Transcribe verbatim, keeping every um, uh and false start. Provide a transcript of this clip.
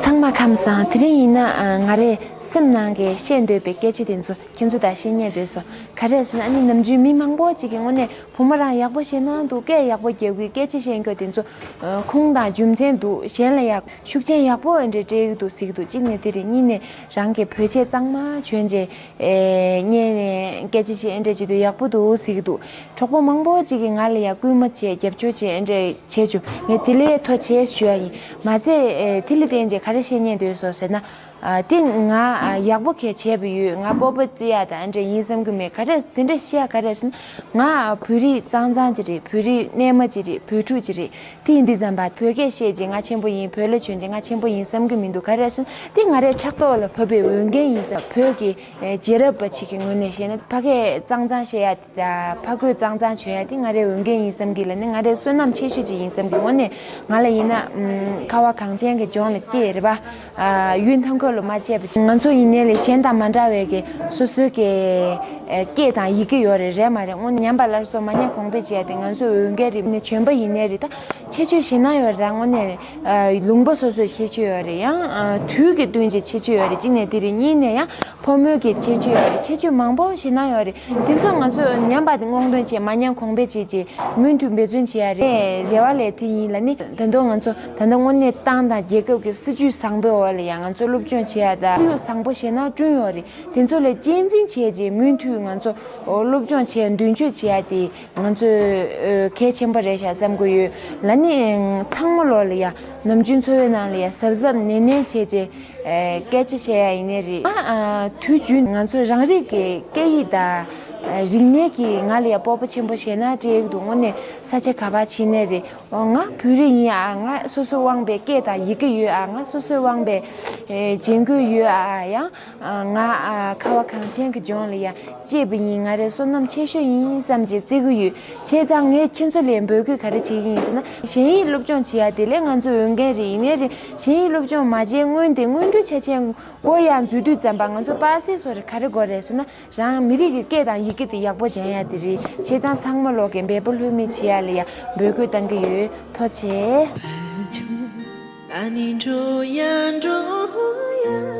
ཚང་མ་ཁམས་བཟང་། དེ་རིང་ཡིན་ན་ཨ་ང་རའི་སེམས་ནང་གི་བཤད་འདོད་པའི་སྐད་ཆ་དེ་ཚོ་ཁྱེད་ཚོ་དང་བཤད་སྙིང་འདོད་སོང་། ག་རེ་ཟེར་ན་ཨ་ནི་ནམ་རྒྱུན་མི་མང་པོ་ཅིག་གི་ངོས་ནས་བུ་མོ་རང་ཡག་པོ་བཤད་གནང་འདུག་སྐད་ཡག་པོ་རྒྱབ་གི་སྐད་ཆ་བཤད་མཁན་དེ་ཚོ་ཨ་ཁུངས་དང་རྒྱུ་མཚན་འདུག་གཞན་ལ་ཡག་ཤུགས་རྐྱེན་ཡག་པོ་འདྲ་སྤྲད་ཀྱི་འདུག་ཟེར་གྱི་འདུག་གཅིག་ནས་དེ་རེད། གཉིས་ནས་རང་གི་བོད་ཆས་གཙང་མ་གྱོན་བྱས་ཨེ་བསྙད་ནས་སྐད་ཆ་བཤད་འདྲ་བྱེད་དུས་ཡག་པོ་འདུག་ཟེར་གྱི་འདུག་གྲོགས་པོ་མང་པོ་ཅིག་གིས་ང་ལ་ཡང་སྐུལ་མ་བྱས་རྒྱབ་སྐྱོར་བྱས་འདྲ་བྱས་བྱུང་། ངས་དེ་ལ་ཐུགས་རྗེ་ཆེ་ཞུ་ཡ་ཡིན། མ་ཚད་ཨེ་དེ་ལ་བརྟེན་བྱས་ག་རེ་བཤད་སྙིང་འདོད་སོང་ཟེར་ན། ཨ་དེ་ང་ཨ་ཡག་པོ་གས་བྱས་པ་ཡོད། ང་སྤོབས་པ་རྩི་ཡ་དང་འདྲ་ཡིན་བསམ་གྱི་མེད། ག་རེ་དེ་འདྲ་བཤད་ཡ་ག་རེ་ཟེར་ན། ང་ཨ་བོད་རིགས་གཙང་གཙང་ཅིག་རེད། བོད་རིགས་རྣལ་མ་ཅིག་རེད། བོད་ཕྲུག་ཅིག་རེད། དེ་ཡིན་དུས་ཙམ་པ་བོད་སྐད་བཤད་རྗེས་ང་ཆེན་པོ་ཡིན། བོད་ལ་བྱོན་རྗེས་ང་ཆེན་པོ་ཡིན་བསམ་གྱི་མི་འདུག་ག་རེ་ཟེར་ན་དེ་ང་རའི་ཕྲག་ཐོག་ལ་བབས་པའི་འོས་འགན་ཡིན་ཟེར། བོད་ཀྱི་ཨེ་རྗེས་རབས་པ་ཅིག་གི་ངོས་ནས་བཤད་ན་ཕ་སྐད་གཙང་གཙང་བཤད་ཡ། ཕ་རྒོད་གཙང་གཙང་བྱོན་ཡ་དེ་ང་རའི་འོས་འགན་ཡིན་བསམ་གི་ལ་ནི་ང་རའི་བསོད་ནམས་ཆེ་ཤོས་ཅིག་ཡིན་བསམ་གི། དངོས་གནས་ང་ལ་ཡིན་ན་ཨམ་ཁ་བ་གངས་ཅན་གྱི་ལྗོངས་ལ་སྐྱེས་རེད་པ། ཨ་ཡུལ་མཐའ་འཁོབ་ལ་མ་སྐྱེས་པ་ཅིག་ང་ཚོ་ཡིན་ནའི་ལས་གཞན་དང་མ་འདྲ་བའི་གི་སོ་སོའི་གི་ཨེ་སྐད་དང་ཡི་གེ་ཡོད་རེད། རེད་མ་རེད། དངོས་གནས་ཉམས་པ་སླར་གསོ་མ་ཉམས་གོང་འཕེལ་བྱེད་ཡ་དེ་ང་ཚོའི་འོས་འགན་རེད། ནས་བྱོན་པ་ཡིན་ནའི་རེད། ད་ཁྱད་ཆོས་ཞེད་སྣང་ཡོད་རེད། ད་དངོས་གནས་རེད། ཨ་ལུང་པ་སོ་སོའི་ཁྱད་ཆོས་ཡོད་རེད། ཡང་ཨ་དུས་ཀྱི་བསྟུན་གྱི་ཁྱད་ཆོས་ཡོད་རེད། གཅིག་ནས་དེ་རེད། གཉིས་ནས་ཡང་ཕོ་མོའི་གི་ཁྱད་ཆོས་ཡོད་རེད། ཁྱད་ཆོས་མང་པོ་ཞེད་སྣང་ཡོད་རེད། དེ་ཚོ་ང་ཚོས་ཉམས་པ་དེ་སྔོག་འདོན་བྱས། མ་ཉམས་གོང་འཕེལ་བྱས་རྗེས་མུ་མཐུད་འབད་བརྩོན་བྱེད་ཡ་རེད། རེ་བ་ལས་དེ་ཡིན་ལ་ནི་ད་དུང་ང་ཚོ་ད་ལྟ་དངོས་གནས་ཏང་དང་རྒྱལ་ཁབ་ཀྱི་སྲིད་ཇུས་བཟང་པོའི་འོག་ལ་ཡང་ང་ཚོ་སློབ་སྦྱོང་བྱེད་ཡ་དང་ཁོར་ཡུག་བཟང་པོ་ཞེད་སྣང་བསྐྲུན་ཡོད་རེད། དེ་ཚོ་ལ་གཅེས་འཛིན་བྱས་རྗེས་མུ་མཐུད་ང་ཚོ་སློབ་སྦྱོང་བྱས་མདུན་སྐྱོད་བྱེད་ཡ་དེ་ང་ཚོས་ཨ་གལ་ཆེན་པོ་རེད་ཤག་བསམ་གྱི་ཡོད་ལ་ནི། ཚང་མ་ལོག་ལ་ཡ་ནམ་རྒྱུན་འཚོ་བའི་ནང་ལ་ཡ་གཟབ་གཟབ་ནན་ནན་བྱས་རྗེས་ཨ་སྐད་ཆ་བཤད་ཡ་ཡིན་ནའི་རེད། ཨ་དུས་རྒྱུན་ང་ཚོ་རང་རིགས་ཀྱི་སྐད་ཡིག་དང་ཨ་རིག་གནས་ཀྱིས་ང་ལ་ཡ་སྤོབས་པ་ཆེན་པོ་ཞེད་སྣང་སྤྲད་ཀྱི་འདུག་དངོས་གནས་ས་ཆ་ག་པར་ཕྱིན་ནའི་རེད། ཨོ་ང་བོད་རིགས་ཡིན་ཨ། ང་སོ་སོའི་དབང་པའི་སྐད་དང་ཡི་གེ་ཡོད་ཨ། ང་སོ་སོའི་དབང་པའི་ཨེ་རྒྱན་གོས་ཡོད་ཨ། ཡང་ཨ་ང་ཨ་ཁ་བ་གངས་ཅན་གྱི་ལྗོངས་ལ་ཡ་སྐྱེས་པ་ཡིན། ང་རའི་བསོད་ནམས་ཆེ་ཤོས་ཡིན་བསམ་བྱས་བརྩི་གི་ཡོད། བྱས་ཙང་ངས་ཁྱེད་ཚོ་ལ་འབོད་སྐུལ་ག་རེ་བྱེད་ཀྱི་ཡིན་ཟེར་ན། གཞན་ཡིག་སློབ་སྦྱོང་བྱེད་ཡ་དེ་ལས་ང་ཚོའི་འོས་འགན་རེད། ཡིན་ནའི་རེད། གཞན་ཡིག་སློབ་སྦྱོང་མ་བྱས་སྔོན་དེ་སྔོན་འགྲོའི་ཆ་རྐྱེན་སྒོ་ཡར་འཛུལ་དུས་ཙམ་པ་ང་ཚོ་པ་སེ་སོ་རེ་ག་རེ་དགོས་རེད་ཟེར་ན། རང་མི་རིགས་ཀྱི་སྐད་དང་ཡི་གེ་དེ་ཡག་པོ་སྦྱང་ཡ་དེ་རེད། བྱས་ཙང་ཚང་མ་ལོག་གི་འབད་པ་ལྷོད་མེད་བྱེད་ཡ་ལ་ཡ་འབོད་སྐུལ་གཏང་གི་ཡོད། ཐུགས་རྗེ་ཆེ།